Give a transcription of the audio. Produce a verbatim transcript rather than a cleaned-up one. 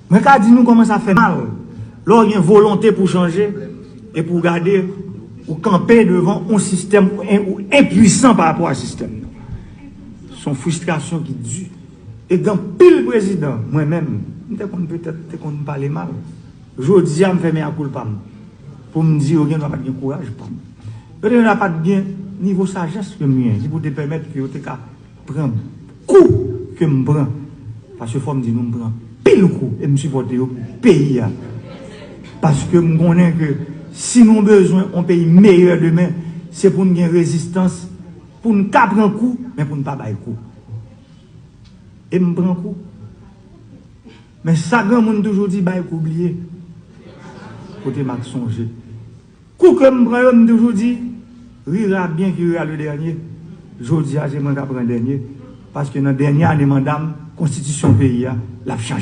Mwen ka di nou kòman sa fè mal lè w gen volonte pou chanje e pou w gade ou kanpe devan yon sistèm ou en- ou enpwisan pa rapò a sistèm nan. Se yon fristrasyon ki di. E gen anpil prezidan, mwen menm, m te konn petèt te konn pale mal. Jodi a, m fè mea culpa m pou m di yo gen dwa pa t gen kouraj pa m. Yo te gen dwa pa t gen nivo sajès ke m genyen, ki pou te pèmèt ke yo te ka pran kou ke m pran. Paske fò m di nou, m pran pil kou e m sipòte yo pou peyi a. Paske m konnen ke si nou bezwen yon peyi meyè demen, se pou n gen rezistans, pou n ka pran kou, men pou n pa bay kou. E m pran kou. Men sa granmoun toujou di, bay kou bliye. Kote m ak sonje. Kou ke m pran yo, m toujou di, rira bien qui rira le dernier. Jodi a, se mwen k ap pran dènye. Paske nan dènye ane manda m, konstitisyon peyi a, l ap chanje.